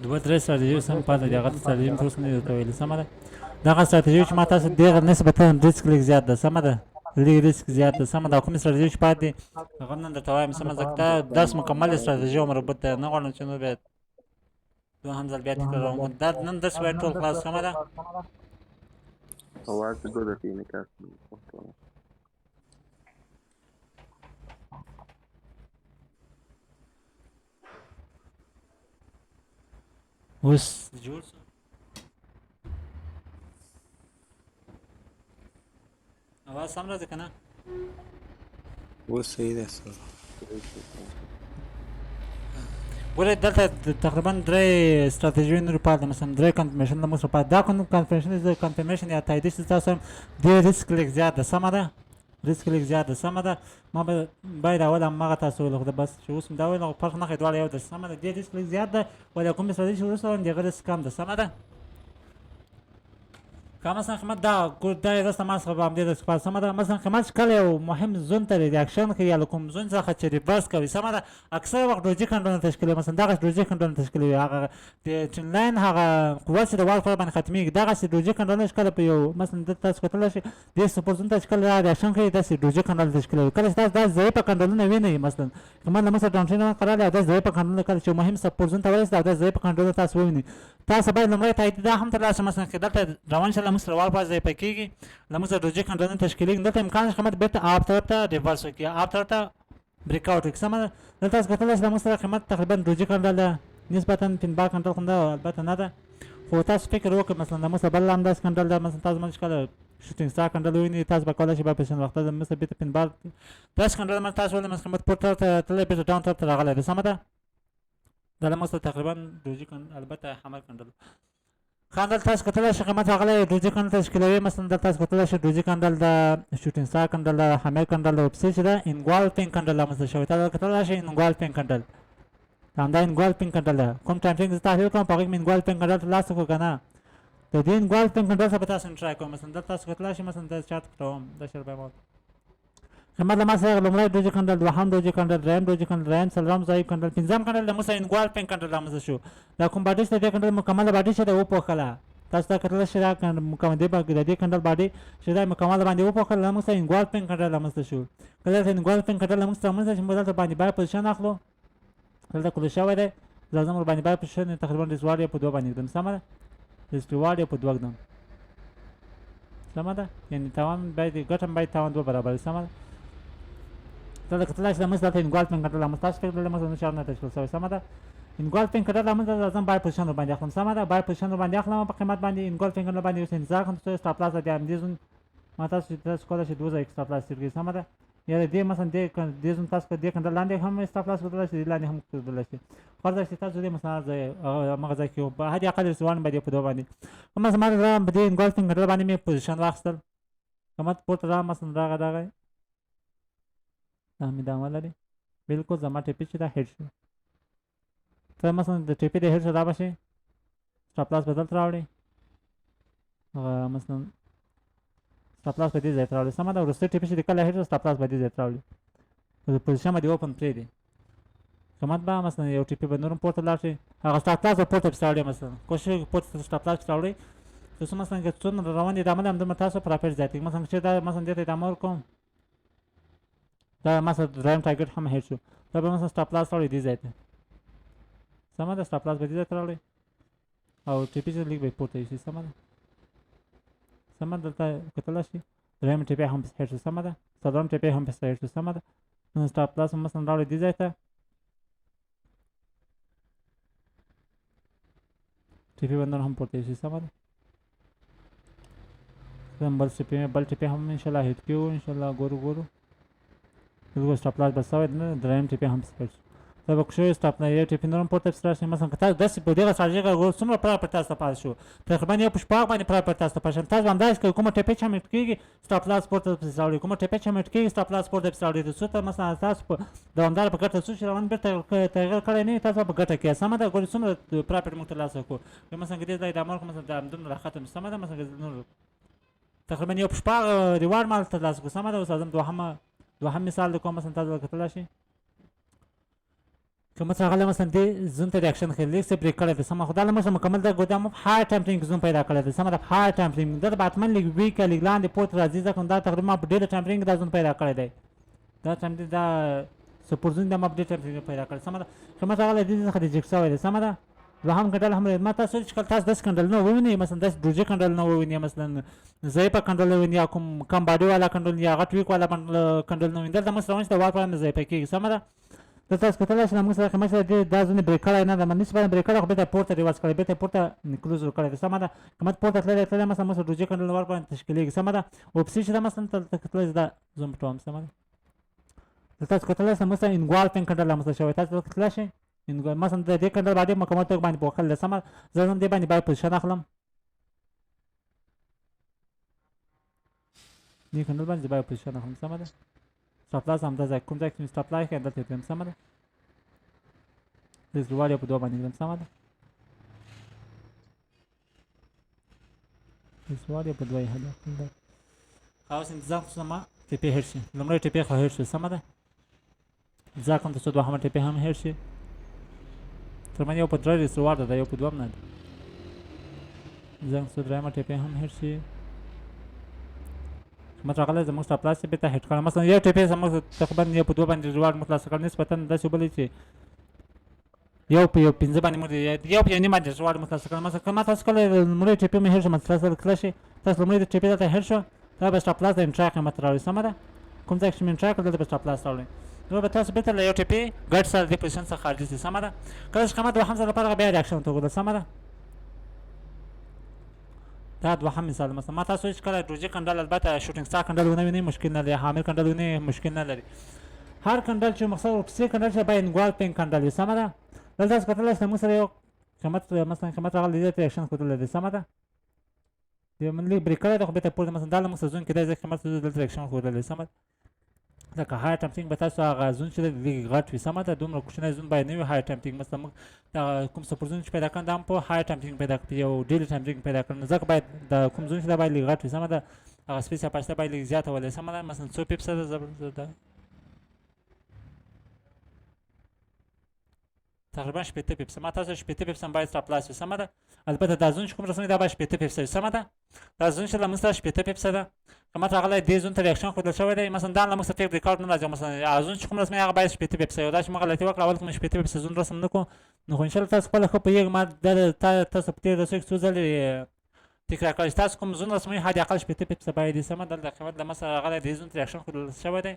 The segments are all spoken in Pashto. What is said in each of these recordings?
دوه درې ستراتیژي سم پاتې دي، هغه ستراتیژي مې تر اوسه نه دي درته ویلي، سمه ده. دغه ستراتیژي چې ما تاسو دغه نسبتا ریسک لږ زیات ده، سمه ده، لږ ریسک زیات ده، سمه ده. کومې ستراتیژي چې پاتې دي هغه هم نن درته وایم، سمه ځکه دا درس مکمل ستراتیژي او مربوط ده، نه غواړم چې نور بیا دوهم ځل بیا تکراروم. دا نن درس باید ټول خلاص، سمه ده. اواز دوه دقیقې انعکاس کوي. اوس جوړ شو، اواز سم راځي که نه؟ اوس صحیح ده سر. ګوره دلته تقریبا درې ستراتیژي نور پاتې، مثلا درې کنفرمیشن د موږ سره پاتې. دا کنفرمیشن د کنفرمیشن یا تایید چې تاسو دې ریسک لږ زیات ده، سمه ده، ریسک لږ زیات ده، سمه ده. ما به باید اول هماغه تاسو ویل، خو بس چې اوس مې دا ویل فرق نه کوي، دواړه یو ده، سمه ده. دې ریسک لږ زیات ده، ولې کومې ستراتیژي چې وروسته وایم د هغه ریسک کم ده، سمه ده. که مثلا قیمت دا دا رسته ما څخه به همدې درس پاتې، سمه ده. مثلا قیمت چې کله یو مهم zone ته reaction کوي یا له کوم zone څخه چې reverse کوي، سمه ده، اکثره وخت doji candle ونه تشکیلوي. مثلا دغه doji candle ونه تشکیلوي، هغه د trend line هغه قوت چې د wall پر باندې ختمېږي، دغسې doji candle ونه چې کله په یو مثلا دلته تاسو کتلی شئ دې support zone ته چې کله reaction کوي داسې doji candle تشکیلوي. کله چې تاسو داسې ضعیفه candle ونه وینئ، مثلا قیمت له موږ سره down trend قرار لري او داسې ضعیفه candle ونه کله چې مهم support zone ته ورسېد او داسې ضعیفه candle ونه تاسو ووینئ، تاسو باید لومړی تایید دا هم ترلاسه. مثلا که دلته روان شي له موږ سره wall پاس ضعیفه کېږي، له موږ سره doji candle ونه تشکیلېږي، دلته امکان شته قیمت بېرته up طرف ته reverse وکړي، up طرف ته break out وکړي، سمه ده. دلته تاسو کتلی شئ له موږ سره قیمت تقریبا doji candle ده، نسبتا pin bar candle خو نه البته نه ده، خو تاسو فکر وکړئ مثلا د موږ سره بل هم داسې candle ده. مثلا تاسو موږ کله shooting star candle ووینئ، تاسو به کولای شئ buy position وخته د موږ سره بېرته pin bar داسې candle مثلا تاسو ولې مثلا قیمت پورته ته تللی بېرته down طرف ته راغلی دی، سمه ده. دا له موږ سره تقریبا doji candle البته hammer candle خان دلته تاسو کتلی شئ قیمت راغلی doji candle تشکیلوي. مثلا دلته تاسو کتلی شئ doji candle ده، shooting star candle ده، hammer candle ده، ورپسې چې ده engulfing candle رامنځته شوی. تاسو کتلی شئ engulfing candle، همدا engulfing candle ده. کوم time frame زه تحلیل کوم په هغه کې مې engulfing candle ترلاسه کړو که نه، د دې engulfing candle څخه به تاسو try کوم. مثلا دلته تاسو کتلی شئ مثلا دا چارت پټوم، دا شی به قیمت له ما سره لومړی doji candle، دوهم doji candle، دریم doji candle، دریم څلورم ضعیف candle، پنځم candle له موږ سره engulfing candle رامنځته شو. دا کوم body چې د دې candle مکمله body چې ده وپوښله، تاسو دا کتلی شئ دا مکمل دی د دې candle body چې دا مکمله باندې وپوښله، له موږ سره engulfing candle رامنځته شو. کله چې engulfing candle له موږ سره رامنځته شي، موږ دلته باندې buy position اخلو، دلته close شوی دی، لازم ورباندې buy position تقریبا risk reward یې په دوه باندې ږدم، سمه ده، risk reward یې په دوه ږدم، سمه ده، یعنی تاوان باید ګټم باید تاوان دوه برابر، سمه ده. دلته کتلی شئ موږ دلته engulfing candle رامنځته تاسو فکر دلته موږ نشار نه تشکیل شوی، سمه ده. engulfing candle رامنځته لازم buy position ورباندې اخلم، سمه ده، buy position ورباندې اخلم په قیمت باندې engulfing candle باندې اوس انتظار کوم څو stop loss د همدې zone ما تاسو کولای شئ دوه ځای stop loss تېر کړئ، سمه ده. یا د دې مثلا دې zone تاسو دې candle لاندې هم stop loss کېدلی شي، دې لاندې هم کېدلی شي، هر ځای چې تاسو دې مثلا ځای هماغه ځای کې په حد اقل رسوان باندې په دوه باندې مثلا ما په دې engulfing candle باندې مې position واخیستل، قیمت پورته را مثلا راغی راغی دا مې ادامه لري، بالکل زما TP چې دا hit شو، ته مثلا د TP د hit شو دا به شي stop loss به دلته راوړي، هغه مثلا stop loss به دې ځای ته راوړي، سمه ده. وروستۍ TP چې د کله hit شو stop loss به دې ځای ته راوړي، position به دې open پرېږدي، قیمت به مثلا یو TP به نور هم پورته لاړ شي، هغه stop loss به پورته پسې راوړي، مثلا کوشش وکړئ پورته stop loss پسې راوړئ، تر څو مثلا که څومره روان دي ادامه ده همدومره تاسو profit زیاتېږي. مثلا چې دا مثلا دې ته ادامه ورکوم، دا مثلا دریم target هم hit شو، دا به مثلا stop loss راوړي دې ځای ته، سمه ده، stop loss به دې ځای ته راوړي او TP چې لږ به یې پورته یوسي، سمه ده، سمه دلته کتلی شئ دریم TP هم پسې hit شو، سمه ده، څلورم TP هم پسې hit شو، سمه ده. نو stop loss مثلا راوړي دې ځای ته، TP به نور هم پورته یوسي، سمه ده. بل TP بل TP هم انشاءالله hit کیو، انشاءالله ګورو ګورو بالکل stop loss به سوی نه، دریم TP هم پسې hit شو، دا به کوشش stop نه یو TP نور هم پورته پسې راشي. مثلا که تاسو داسې په دغه ستراتیژي کې ګورو څومره profit تاسو ته پاتې شو، تقریبا یو په شپږ باندې profit تاسو ته پاتې شو. تاسو همداسې کوئ، کومه TP چې هم hit کېږي stop loss پورته پسې راوړي، کومه TP چې هم hit کېږي stop loss پورته پسې راوړي، تر څو ته مثلا تاسو په دوامداره په ګټه څو چې روان بېرته تغییر کړی نه وي، تاسو په ګټه کې سمه ده. ګورئ څومره profit موږ ترلاسه کړو، که مثلا که دې ځای ادامه ورکړو مثلا دا همدومره راختم، سمه ده. مثلا که نور تقریبا یو په شپږ reward مال ترلاسه کړو، سمه ده. اوس راځم دوهم مثال د کوم، مثلا تاسو کتلی شئ قیمت راغلی مثلا دې zone ته reaction ښیي، لږ څه break کړی دی، سمه. خو دا له موږ سره مکمل د ګودام high time frame zone پیدا کړی دی، سمه ده. high time frame دلته به حتما لږ weak لږ لاندې پورته راځي، ځکه نو دا تقریبا ما په ډېر time frame کې دا zone پیدا کړی دی. دا time دا support zone دا ما په ډېر time frame کې پیدا کړی، سمه ده. قیمت راغلی دې څخه reject شوی دی، سمه ده. دوهم candle هم ما تاسو چې کله تاسو داسې candle نه ووینئ، مثلا داسې doji candle نه ووینئ، مثلا ضعیفه candle ووینئ یا کوم کم body والا candle یا غټ wick والا candle نه ووینئ، دلته موږ سره ونشته وار په ضعیفه کېږي، سمه ده. دلته تاسو کتلی شئ، موږ سره قیمت سره دې دا zone break کړی نه ده، نسبتاً break کړی، خو بېرته پورته reverse کړی، بېرته پورته close ورکړی دی، سمه ده. قیمت پورته تللی تللی، مثلا موږ سره doji candle ور باندې تشکیلېږي، سمه ده. ورپسې چې ده مثلا دلته کتلی دا zone پټوم، سمه ده. دلته تاسو کتلی شئ، مثلا engulfing candle رامنځته شوی، تاسو کتلی شئ. مثلا د دې candle باندې مکمل توګه باندې پوښل دی، سمه. زه هم دې باندې buy position اخلم، دې candle باندې buy position اخلم، سمه ده. stop loss همدا ځای کوم ځای کې چې stop loss کړی دلته یې ږدم، سمه ده. risk reward یې په دوه باندې ږدم، سمه ده. risk reward یې په دوه یې حل ده. اوس انتظار کوم چې زما TP hit شي، لومړی TP خو hit شو، سمه ده. انتظار کوم تر څو دوهمه TP هم hit شي. تر من یو په درې risk reward ده، یو په دوه هم نه ده. انتظار کوم څو درېیمه TP هم hit شي. قیمت راغلی زموږ stop loss یې بېرته hit کړی، مثلا یو TP زموږ تقریبا یو په دوه باندې reward موږ ترلاسه کړ، نسبتا داسې وبلئ چې یو په یو پنځه باندې موږ یو په یو نیم باندې reward موږ ترلاسه کړ. مثلا که ما تاسو کله لومړی TP مې hit شو، مثلا تاسو کله شي تاسو لومړی TP دلته hit شو، دا به stop loss د entry قیمت راوړي، سمه ده. کوم ځای کې چې مې entry کړ دلته به stop loss راوړي، نو به تاسو بېرته له یو TP ګټ سره دې position څخه خارج شئ، سمه ده. کله چې قیمت دوهم ځل لپاره بیا reaction ورته وګورئ، سمه ده. دا دوهم مثال، مثلا ما تاسو چې کله doji candle البته shooting star candle ونه وینئ مشکل نه لري، hammer candle ونه مشکل نه لري. هر candle چې مقصد ورپسې candle چې باید engulfing candle وي، سمه ده. دلته تاسو کتلی شئ موږ سره یو قیمت مثلا قیمت راغلی دی، reaction ښودلی دی، سمه ده. یو من لږ break کړی دی، خو بېرته پورته مثلا دا له موږ سره zone کې دی، ځکه قیمت دلته reaction ښودلی دی، سمه ده. لکه high time frame به تاسو هغه zone چې لږ غټ وي، سمه ده. دومره کوچنی zone باید نه وي high time frame. مثلا موږ دا کوم support zone چې پیدا کړم دا هم په high time frame پیدا کړم، یو daily time frame پیدا کړم، ځکه باید دا کوم zone چې دا باید لږ غټ وي، سمه ده. هغه space یا فاصله باید لږ زیاته ولري، سمه ده. مثلا څو pips ده زبر تقریبا 60 pips، ما تاسو 60 pips هم باید stop loss وي، سمه ده. البته دا zone چې کوم رسمي دا باید 60 pips وي، سمه ده. دا zone چې له موږ سره 60 pips ده، قیمت راغلی دې zone ته reaction ښودل شوی دی، مثلا دا له موږ سره fake breakout نه راځي، مثلا zone چې کوم رسمي هغه باید 60 pips وي. دا چې موږ غلطي وکړه اول کوم 60 pips zone رسم نه کړو، نو خو انشاءالله تاسو خپله ښه پوهېږئ. ما دا تاسو په تېر درسو کې څو ځلې تکرار کړی چې تاسو کوم zone رسموئ حد اقل 60 pips باید وي، سمه. دلته قیمت له موږ سره راغلی دې zone ته reaction ښودل شوی دی،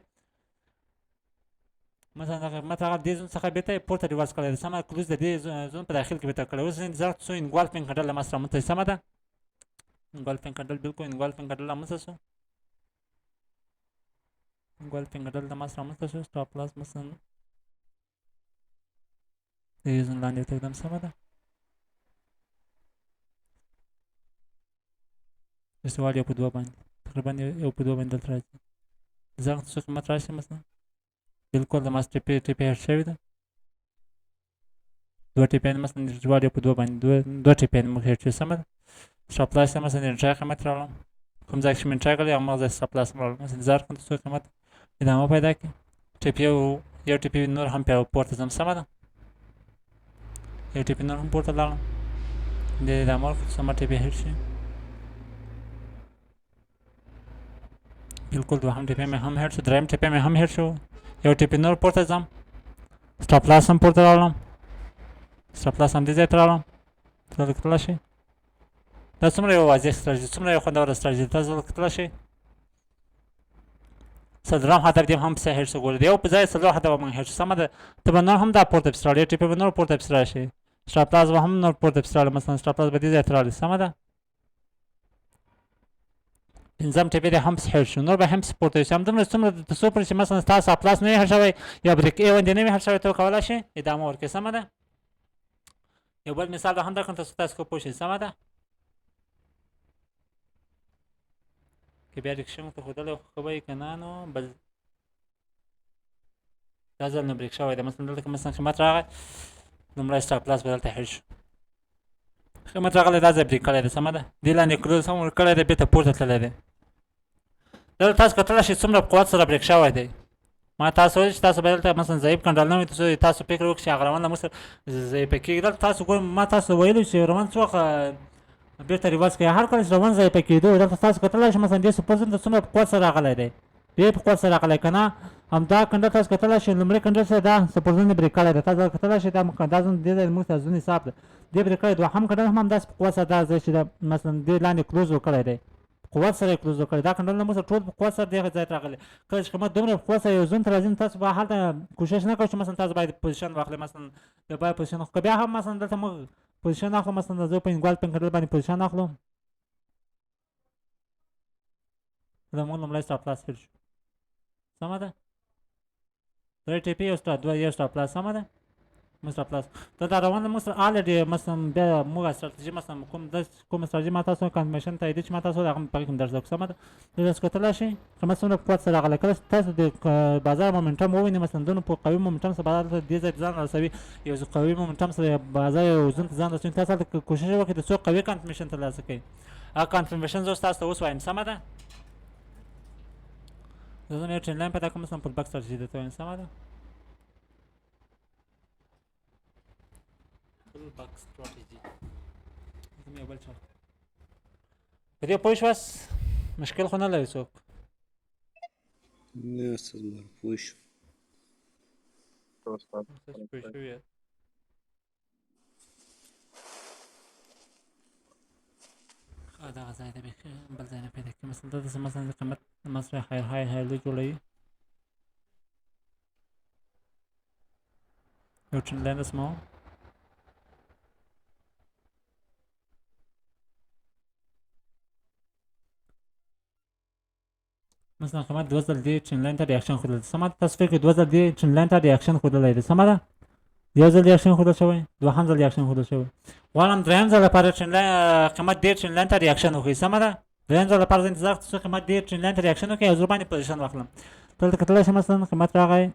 مثلا دغه قیمت هغه دې zone څخه بېرته یې پورته reverse کړی دی، سمه. close د دې zone په داخل کې بېرته کړی. اوس انتظار څو engulfing candle له ما سره رامنځته شي، سمه ده. engulfing candle بالکل engulfing candle رامنځته شو، engulfing candle له ما سره رامنځته شو. stop loss مثلا د دې zone لاندې ورته ږدم، سمه ده. سوال یو په دوه باندې تقریبا یو په دوه باندې دلته راځي، زه څو قیمت راشي مثلا بالکل د ماس TP TP hit شوې ده، دوه TP مثلا reward یو په دوه باندې دوه TP موږ hit شوي، سمه ده. stop loss مثلا د entry قیمت راوړم، کوم ځای کې چې مې entry کړی هماغه ځای stop loss راوړم، مثلا انتظار کوم تر څو قیمت ادامه پیدا کړي. TP یو TP نور هم پورته ځم، سمه ده. یو TP نور هم پورته لاړم، د ادامه ورکړم څو ما TP hit شي. بالکل دوهم TP مې هم hit شو، دریم TP مې هم hit شو، یو TP نور پورته ځم، stop loss هم پورته راوړم، stop loss هم دې ځای ته راوړم، تاسو کتلی شئ. دا څومره یو واضح ستراتیژي، څومره یو خوندوره ستراتیژي، تاسو کتلی شئ. څلورم هدف دې هم پسې hit شو، ګوره یو په ځای څلور هدف موږ hit شو، سمه ده. ته به نور هم دا پورته پسې راوړې، TP به نور پورته پسې راشي، stop loss به هم نور پورته پسې راوړي، مثلا stop loss به دې ځای ته راوړي، سمه ده. پنځم TP دې هم پسې hit شو، نور به هم پسې پورته شي، همدومره څومره تر څو پورې چې مثلا ستا stop loss نه وي hit شوی یا break even دې نه وي hit شوی، ته کولی شې ادامه ورکړې، سمه ده. یو بل مثال به هم درکړم تر څو تاسو ښه پوه شئ، سمه ده. که بیا reaction ورته ښودلی خو ښه به وي، که نه نو بل دا ځل نو break شوی دی. مثلا دلته که مثلا قیمت راغی لومړی stop loss به دلته hit شو، قیمت راغلی دا ځای break کړی دی، سمه ده. دې لاندې close هم ورکړی دی، بېرته پورته تللی دی. دلته تاسو کتلی شئ څومره په قوت سره break شوی دی. ما تاسو ویل چې تاسو به دلته مثلا ضعیف candle نه وي، تاسو فکر وکړئ چې هغه روان له موږ سره ضعیف کېږي. دلته تاسو ګورئ، ما تاسو ویلي چې روان څه وخت بېرته reverse کوي. هر کله چې روان ضعیف کېدو، دلته تاسو کتلی شئ مثلا دې support zone ته څومره په قوت سره راغلی دی، ډېر په قوت سره راغلی که نه. همدا candle تاسو کتلی شئ، لومړی candle سره دا support zone break کړی دی. تاسو کتلی شئ دا zone دې ځای موږ سره zone حساب دی، دې break کړی. دوهم candle هم همداسې په قوت سره دا ځای چې مثلا دې لاندې close وکړی دی، قوت سره یې close وکړی. دا candle له موږ سره ټول په قوت سره دې ځای ته راغلی. کله چې قیمت دومره په قوت سره یو zone ته راځي، نو تاسو به هلته کوشش نه کوئ چې مثلا تاسو باید position واخلئ، مثلا د buy position. خو که بیا هم مثلا دلته موږ position اخلو، مثلا د زه په engulfing candle باندې position اخلو، زموږ لومړی stop loss hit شو، سمه ده. درې TP یو stop دوه یو stop loss، سمه ده. موږ stop loss ته دا روان ده. موږ سره already مثلا بیا موږ استراتیژي مثلا کوم د کوم استراتیژي ما تاسو confirmation تایید چې ما تاسو هغه په کې درس وکړم، سمه ده. د تاسو کتلی شئ قیمت څومره په قوت سره راغلی. کله چې تاسو د بازار momentum ووینئ، مثلا دونه په قوي momentum سره بازار ته دې ځای ته ځان رسوي، یو قوي momentum سره بازار یو zone ته ځان رسوي، تاسو هلته کوشش وکړئ د څو قوي confirmation ترلاسه کړئ. هغه confirmation زه اوس تاسو ته اوس وایم، سمه ده. زه ځم یو trend line پیدا کوم، مثلا pullback strategy درته وایم، سمه ده. pullback strategy زه یو بل چارت په دې پوه شواست؟ مشکل خو نه لري څوک؟ نه استاد، مر پوه شو. استاد. پوه شوي یاست؟ ښه، دغه ځای دی، بیخي بل ځای نه پیدا کېږي. مثلا دلته مثلا د قیمت مثلا higher high higher low جوړوي، یو trend line رسموم. مثلا قیمت دوه ځل دې trend line ته reaction ښودل، سمه ده. تاسو فکر کوئ دوه ځل دې trend line ته reaction ښودلی دی، سمه ده. یو ځل reaction ښودل شوی، دوهم ځل reaction ښودل شوی. غواړم دریم ځل لپاره trend line قیمت دې trend line ته reaction وښیي، سمه ده. دریم ځل لپاره زه انتظار کوم څو قیمت دې trend line ته reaction وکړي او زه باندې position واخلم. دلته کتلی شم مثلا قیمت راغی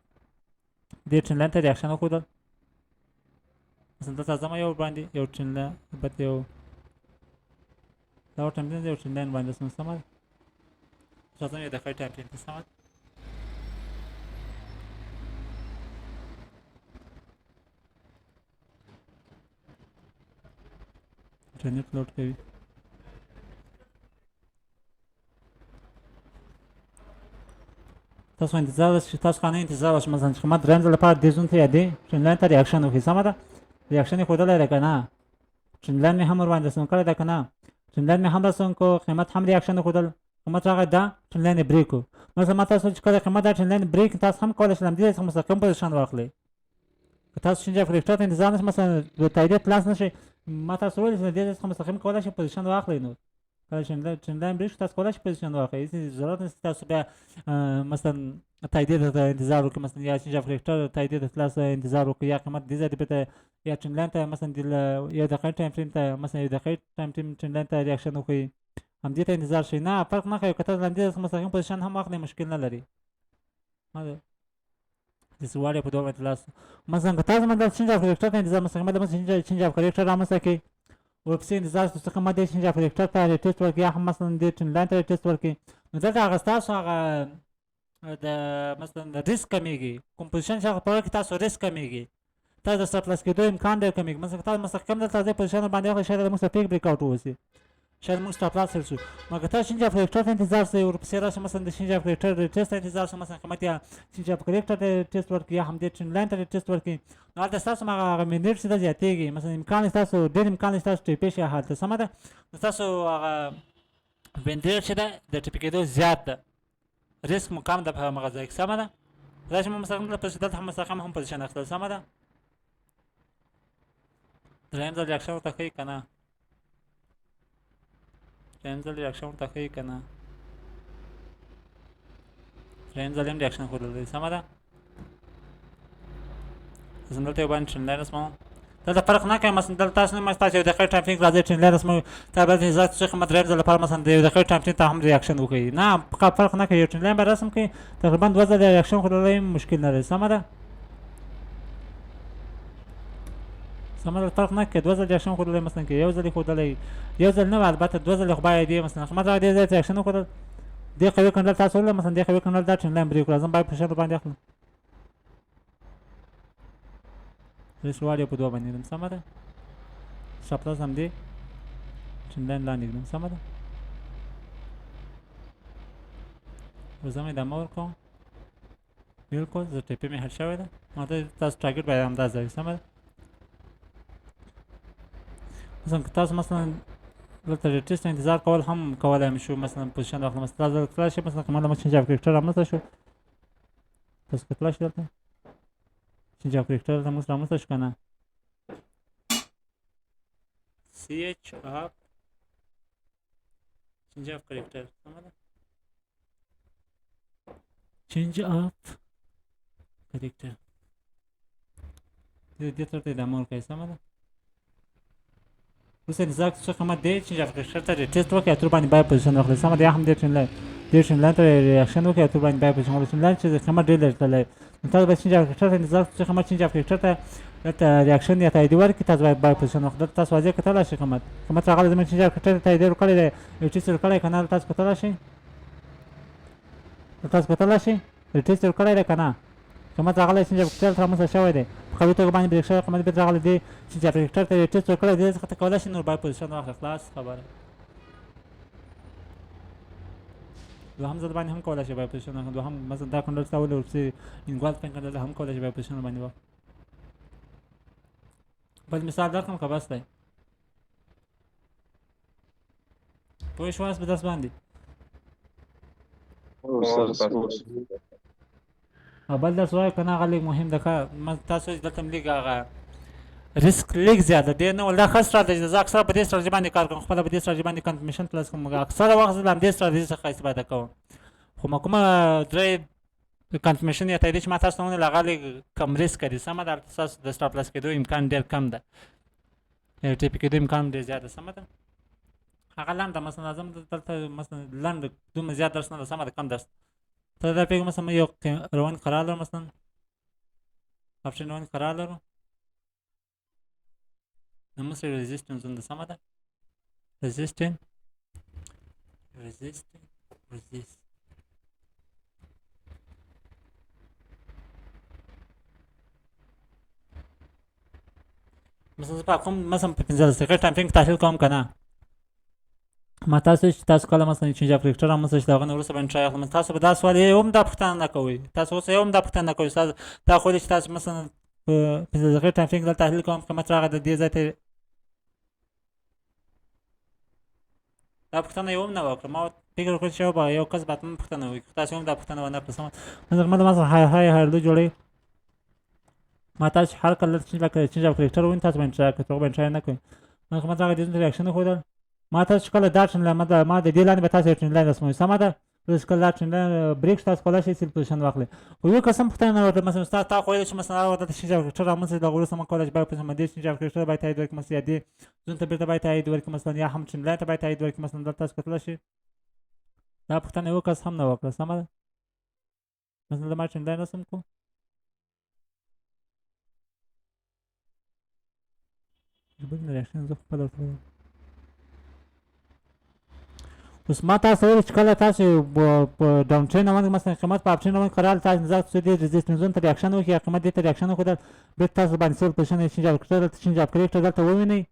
دې trend line ته reaction وښودل. مثلا دلته ځم یو باندې یو trend line، البته یو دا time frame یو trend line باندې رسم، سمه ده. راځم یو دقیقه time frame ته، سمه ده. انټرنیټ load کوي. تاسو انتظار وکړئ، تاسو خانه انتظار وکړئ مثلا چې قیمت دریم ځل لپاره دې zone ته یا دې trend line ته reaction وکړي، سمه ده. reaction یې ښودلی دی که نه؟ trend line مې هم ورباندې رسم کړی دی که نه؟ trend line مې هم رسم کړو، قیمت هم reaction وښودل، قیمت راغی دا trend line یې break کړو. مثلا ما تاسو چې کله قیمت دا trend line break، تاسو هم کولی شئ له همدې ځای څخه مستقیم position واخلئ. که تاسو change of character ته انتظار نه شئ، مثلا د تاییدیت لاس نه شئ، ما تاسو وویل چې له دې ځای څخه مستقیم کولی شئ position واخلئ. نو کله چې trend line break شو، تاسو کولی شئ position واخلئ، هېڅ ضرورت نشته تاسو بیا مثلا تاییدیې ته انتظار وکړئ، مثلا یا change of character تاییدیې ته تاسو انتظار وکړئ، یا قیمت دې ځای ته بېرته یا trend line ته مثلا یو دقیقه time frame ته مثلا یو دقیقه time frame trend line ته reaction وکړئ، همدې ته انتظار شئ. نه فرق نه کوي، که تاسو له همدې څخه مستقیم position هم واخلئ مشکل نه لري. داسې واړی په دوه باندې لاس مثلا که تاسو مثلا change of character ته انتظار مستقیم د مثلا change of character رامنځته کړئ، ورپسې انتظار شئ څه قیمت دی change of character ته retest ورکړي، یا هم مثلا دې trend line ته retest ورکړي. نو دلته هغه ستاسو هغه د مثلا د ریسک کمیږي، کوم position چې هغه په کې تاسو ریسک کمیږي، تاسو د stop loss کېدو امکان ډېر کمیږي. مثلا که تاسو مستقیم دلته ځای position باندې واخلئ، شاید موږ سره fake breakout ووسي، شاید موږ stop loss شو. مګر تاسو change of character ته انتظار شئ، ورپسې راشئ مثلا د change of character retest ته انتظار شئ، مثلا قیمت یا change of character ته retest ورکړي یا هم دې trend line ته retest ورکړي، نو هلته ستاسو هغه win rate چې ده زیاتېږي. مثلا امکان ستاسو ډېر امکان ستاسو TP شي هلته، سمه ده. نو ستاسو هغه win rate چې ده د TP کېدو زیات ده، ریسک مو کم ده په همغه ځای کې، سمه ده. دا چې مو مستقیم دلته هم مستقیم هم position اخیستل، سمه ده. دریم ځل reaction ورته ښیي که نه؟ دریم ځل reaction ورته ښیي که نه؟ دریم ځل هم reaction ښودل دی، سمه ده. زه دلته یو باندې trend line رسموم، دلته فرق نه کوي. مثلا دلته تاسو نه تاسو یو دقیقه time frame راځي trend line رسموي، تا به انتظار څه قیمت دریم ځل لپاره مثلا د یو دقیقه time frame ته هم reaction وکړي، نه فرق نه کوي. یو trend line به رسم کړي، تقریبا دوه ځله reaction ښودلی مشکل نه دی، سمه ده. سمه ده، فرق نه کوي. دوه ځل reaction ښودلی مثلا که یو ځل یې ښودلی، یو ځل نه البته دوه ځلې خو باید یې مثلا قیمت راغی دې ځای ته reaction وښودل، دې قوي candle تاسو ولید، مثلا دې قوي candle دا trend line break کړو، زه باید position باندې اخلم. ریسک ریوارډ یو په دوه باندې ږدم، سمه ده. سټاپ لاس همدې trend line لاندې ږدم، سمه ده. اوس زه مې ادامه ورکوم، بالکل زه TP مې حل شوی ده. ما ته تاسو target باید همدا ځای وي، سمه ده. مثلا که تاسو مثلا دلته retest ته انتظار کول هم کولای هم شو، مثلا position واخلم، مثلا تاسو دلته تللی شئ، مثلا که ما له change of character رامنځته شو، تاسو که تللی شئ دلته change of character دلته موږ رامنځته شو که نه، CH of change of character، سمه ده، change of character دې طرف ته ادامه ورکوي، سمه ده. اوس انتظار کوو چې قیمت دی change of character ته retest وکړي، تر باندې buy position واخلي، سمه ده. یا هم دې trend line، دې trend line ته reaction وکړي، تر باندې buy position واخلي. trend line چې قیمت ډېر لرې تللی، نو تاسو باید change of character ته انتظار کوئ چې قیمت change of character ته دلته reaction یا تایید ورکړي، تاسو باید buy position واخلئ. دلته تاسو واضح کتلی شئ قیمت راغلی، زموږ change of character ته تایید ورکړی دی، retest ورکړی که نه، تاسو کتلی شئ، تاسو کتلی شئ retest ورکړی دی که نه. قیمت راغلی change of character رامنځته شوی دی، په قوي توګه باندې break شوی، قیمت بیرته راغلی دی change of character ته retest ورکړی دی، څخه ته کولای شئ نور buy position واخلئ، خلاص خبره. دوهم ځل باندې هم کولای شئ buy position واخلئ، دوهم مثلا دا candle ستا ولې ورپسې engulfing candle هم کولای شئ buy position باندې واخلئ. بل مثال درکړم که بس دی؟ پوه شواست په درس باندې؟ او بل درس وایو که نه، هغه لږ مهم ده. که تاسو دلته هم لږ هغه ریسک لږ زیات ده، ډېر نه، ول دا ښه ستراتیژي ده. زه اکثره په دې ستراتیژي باندې کار کوم، خپله په دې ستراتیژي باندې confirmation ترلاسه کوم، اکثره وخت زه له همدې ستراتیژي څخه استفاده کوم. خو ما کومه درې confirmation یا تایید چې ما تاسو ته ونیول، هغه لږ کم ریسک دی، سمه ده. هلته ستاسو د stop loss کېدو امکان ډېر کم ده، TP کېدو امکان ډېر زیات ده، سمه ده. هغه لنډه مثلا لازم دلته مثلا لنډ دومره زیات درس نه ده، سمه ده، کم درس ته دا پوهېږم. مثلا یو روان قرار لرو، مثلا option روان قرار لرو، نو موږ سره resistance zone ده، سمه ده. resistance resistance resist مثلا زه په کوم مثلا په 15 دقیقې time frame کې تحلیل کوم که نه، ما تاسو چې تاسو کله مثلا change of character رامنځته شي، د هغه نه وروسته به entry اخلم. تاسو به دا سوال یو هم دا پوښتنه نه کوئ، تاسو اوس یو هم دا پوښتنه نه کوئ. استاد دا خو چې تاسو مثلا په 15 دقیقې time frame کې دلته تحلیل کوم، قیمت راغی د دې ځای ته، دا پوښتنه یې هم نه وکړه. ما فکر وکړ چې یو کس به حتماً پوښتنه وکړي، خو تاسو هم دا پوښتنه ونه کړه. سمه مثلا مثلا higher high higher low جوړوي. ما تاسو هر کله change of character ووینئ، تاسو به entry کوئ، تر هغو به entry نه کوئ. ما قیمت راغی دې ته reaction وښودل. ما تاسو چې کله دا trend line، ما د دې لاندې به تاسو trend line رسموي، سمه ده. اوس کله دا trend line break شو، تاسو کولای شئ sell position واخلئ. خو یو کس هم پوښتنه نه وکړه، مثلا استاد تا خو ویل چې مثلا هغه دلته change of character رامنځته شي، دغه وروسته موږ کولای شو buy position دې change of character باید تایید ورکړي، مثلا یا دې zone ته بېرته باید تایید ورکړي، مثلا یا هم trend line ته باید تایید ورکړي. مثلا دلته تاسو کتلی شئ دا پوښتنه یو کس هم نه وکړه، سمه ده. مثلا زه ما trend line رسم کړو، بل reaction زه خپله ورته ووایم. اوس ما تاسو ویل چې کله تاسو په down trend روان مثلا قیمت په up trend روان قرار، تاسو انتظار څه دې resistance zone ته reaction وکړي، یا قیمت دې ته reaction وښودل، بېرته تاسو باندې sell position change of character دلته change of character دلته ووینئ.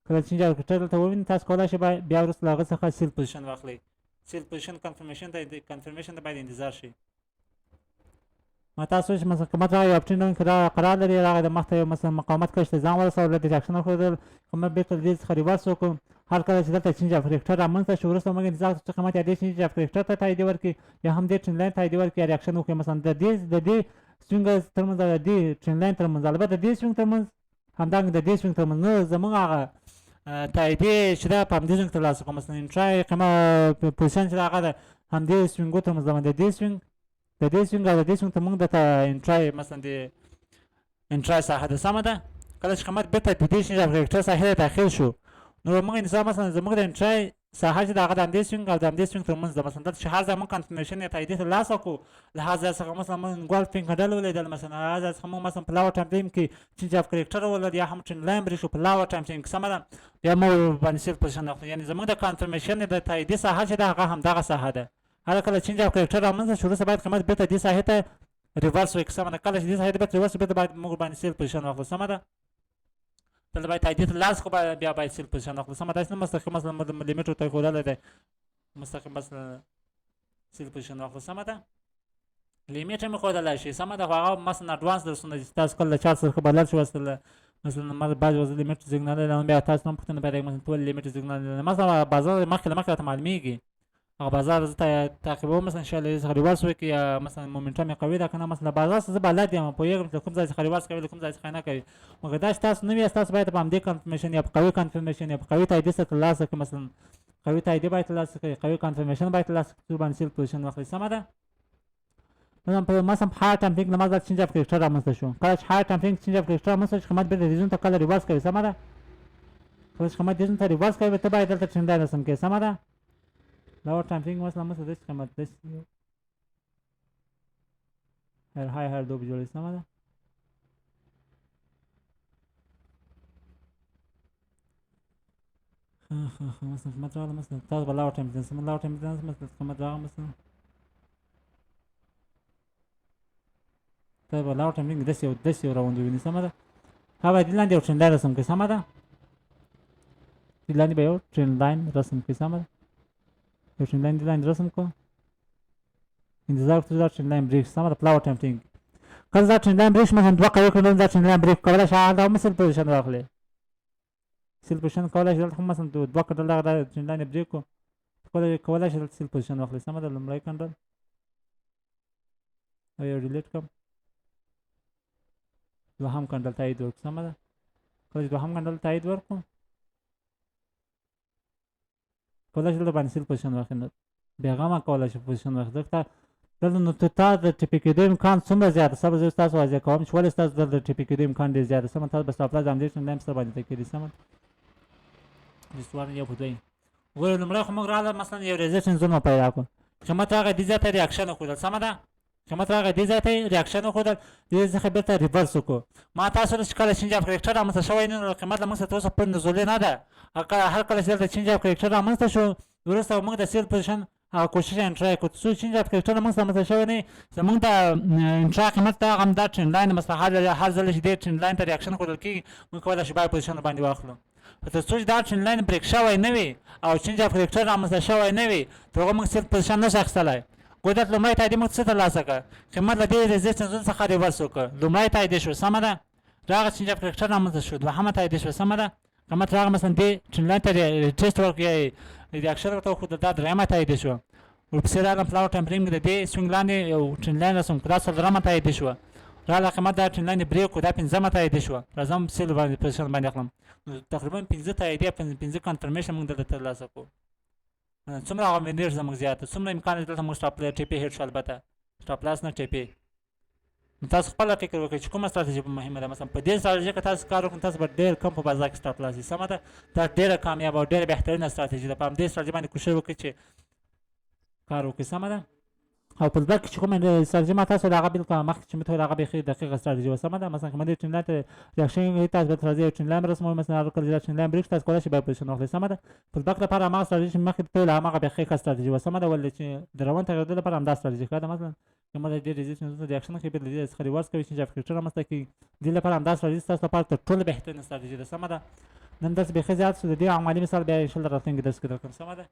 کله change of character دلته ووینئ، تاسو کولای شئ بیا وروسته له هغه څخه sell position واخلئ. sell position confirmation ته confirmation ته باید انتظار شئ. ما تاسو چې مثلا قیمت راغی up trend روان قرار لري، راغی د مخته یو مثلا مقاومت کش ته ځان ورساوه، دلته reaction وښودل، قیمت بېرته له دې څخه reverse وکړو. هر کله چې دلته change of character رامنځته شو، وروسته موږ انتظار کوو چې قیمت یا دې change of character ته تایید ورکړي، یا هم دې trend line تایید ورکړي، یا reaction وکړي. مثلا د دې swing ترمنځ او د دې trend line ترمنځ، البته د دې swing ترمنځ همدارنګه د دې swing ترمنځ نه زموږ هغه تاییدې چې ده په همدې swing ترلاسه کوو. مثلا entry قیمت position چې ده هغه د همدې swing و ترمنځ ده، د دې swing د دې swing او د دې swing ته موږ دته entry مثلا د entry ساحه ده، سمه ده. کله چې قیمت بېرته د دې change of character ساحې ته داخل شو، نو موږ انتظار مثلا زموږ د entry ساحه چې د هغه د همدې swing او د همدې swing ترمنځ ده. مثلا دلته چې هر ځای موږ confirmation یا تاییدې ترلاسه کړو، له هر ځای څخه مثلا موږ engulfing candle ولیدل، مثلا هر ځای څخه موږ مثلا په lower time frame کې change of character ولید، یا هم trend line break شو په lower time frame کې، سمه ده. بیا موږ باندې sell position اخلو، یعنې زموږ د confirmation د تاییدې ساحه چې ده هغه همدغه ساحه ده. هر کله change of character رامنځته شو، وروسته باید قیمت بېرته دې ساحې ته reverse وکړي، سمه ده. کله چې دې څخه بیرته reverse، بیرته باید موږ باندې sell position واخلو، سمه ده. دلته باید تایید ترلاسه کړو، بیا باید sell position واخلو، سمه ده. داسې نه مستقیم مثلا limit ورته ښودلی دی، مستقیم مثلا sell position واخلو، سمه ده. limit هم ښودلی شي، سمه ده. خو هغه مثلا advance درسونه دي چې تاسو کله له چا سره ښه بلد شوئ، مثلا ما بعضې ورځې limit signal لرم، بیا تاسو هم پوښتنه پیدا کوي مثلا ټول limit signal لرم. مثلا بازار مخکې له مخکې راته معلومیږي، هغه بازار زه تعقیبوم، مثلا چې له دې څخه reverse وکړي یا مثلا momentum یې قوي ده که نه. مثلا بازار څخه زه بلد یم، پوهېږم چې له کوم ځای څخه reverse کوي، له کوم ځای څخه نه کوي. مګر دا چې تاسو نه وي، تاسو باید په همدې confirmation یا په قوي confirmation یا په قوي تاییدي سره ترلاسه کړئ. مثلا قوي تاییدي باید ترلاسه کړئ، قوي confirmation باید ترلاسه کړئ، څو باندې sell position واخلئ، سمه ده. مثلا په higher time frame کې له ما دا change of character رامنځته شو. کله چې higher time frame change of character رامنځته شو، قیمت بیرته دې zone ته کله reverse کوي، سمه ده. کله چې قیمت دې zone ته reverse کوي، ته باید دلته trend line رسم کړې، سمه ده. lower time frame مثلا داسې قیمت داسې higher high higher low به جوړوي، سمه ده. ښه ښه ښه، مثلا قیمت راغله، مثلا تاسو به lower time frame، lower time frame مثلا قیمت راغله، مثلا تاسو به lower time frame داسې یو round ووینئ، سمه ده. هغه باید دې لاندې یو trend line رسم کړئ، سمه ده. دې لاندې به یو trend line رسم کړئ، سمه ده. یو trend line دې لاندې رسم کړو، انتظار وکړو دا trend line break، سمه ده. په lower time frame کله دا trend line break شي، مثلا دوه قوي کړل، دا trend line break کولی شي هلته هم sell position واخلي، sell position کولی شي دلته هم مثلا دوه candle دغه دا trend line break کړو، کولی شي دلته sell position واخلي، سمه ده. لومړی candle او یو delete کړم، دوهم candle تایید ورکړو، سمه ده. کله چې دوهم candle تایید ورکړو، کولی شي دلته باندې sell position واخلي، بېغمه کولی شي position واخلي. دلته نو ته تا د TP کېدو امکان څومره زیات دی؟ صبر، زه تاسو واضح کوم چې ولې ستاسو دلته د TP کېدو امکان ډېر زیات دی، سمه. تاسو به stop loss د همدې trend line سره باندې تکیه دي، سمه. 21 یو په دوی ګوره، لومړی خو موږ راغله مثلا یو resistance zone مو پیدا کړو، قیمت راغی دې ځای ته reaction وښودل، سمه ده. قیمت راغی دې ځای ته reaction وښودل، دې څخه بیرته reverse وکړو. ما تاسو ته چې کله change of character رامنځته شوی نه، نو قیمت له موږ سره تر اوسه پر نزولي نه ده. هر کله چې دلته change of character رامنځته شو، وروسته موږ د sell position هغه کوشش entry کړو، څو change of character موږ سره رامنځته شوی نه، زموږ د entry قیمت ته هم دا trend line مثلا هر ځل چې دې trend line ته reaction ښودل کېږي، موږ کولی شو buy position باندې واخلو. تر څو چې دا trend line break شوی نه وي او change of character رامنځته شوی نه وي، تر هغو موږ sell position نه شو اخیستلی. ګوره دلته لومړی تایید موږ څه ترلاسه کړ؟ قیمت له دې resistance zone څخه reverse وکړ، لومړی تایید شو، سمه ده. راغی change of character رامنځته شو، دوهمه تایید شوه، سمه ده. قیمت راغی مثلا دې trend line ته test ورکړ یا reaction ورته وښودل، دا درېیمه تایید شوه. ورپسې راغلم په lower time frame کې د دې swing لاندې یو trend line رسم کړو، دا څلورمه تایید شوه. راغله قیمت دا trend line break کړو، دا پنځمه تایید شوه. راځم sell باندې position باندې اخلم. نو تقریبا پنځه تاییدې، پنځه confirmation موږ دلته ترلاسه کړو. څومره هغه win rate زموږ زیات، څومره امکان لري دلته موږ stop TP hit شو، البته stop loss نه TP. نو تاسو خپله فکر وکړئ چې کومه ستراتیژي مهمه ده. مثلا په دې ستراتیژي که تاسو کار وکړئ، تاسو به ډېر کم په بازار کې stop loss وي، سمه ده. دا ډېره کامیابه او ډېره بهترینه ستراتیژي ده. په همدې ستراتیژي باندې کوښښ وکړئ چې کار وکړئ، سمه ده. او په pullback کې چې کومه ستراتیژي ما تاسو د هغه بالکل مخکې چې مې ته هغه بیخي دقیقه ستراتیژي وه، سمه ده. مثلا که ما دې trend line ته reaction کوي، تاسو به راځئ یو trend line رسموئ، مثلا هغه کله چې trend line break تاسو کولی شئ buy position واخلئ، سمه ده. pullback لپاره هماغه ستراتیژي چې مخکې ته هماغه بیخي ښه ستراتیژي وه، سمه ده. ولې چې د روان تغیرېدو لپاره همدا ستراتیژي ښه ده. مثلا که ما د دې resistance ته reaction کوي، بیا له دې څخه reverse کوي، change of character رامنځته کوي، دې لپاره همدا ستراتیژي ستاسو لپاره تر ټولو بهترینه ستراتیژي ده، سمه ده. نن درس بیخي زیات شو، د دې عملي مثال بیا انشاءالله راتلونکي درس کې درکړم، سمه ده.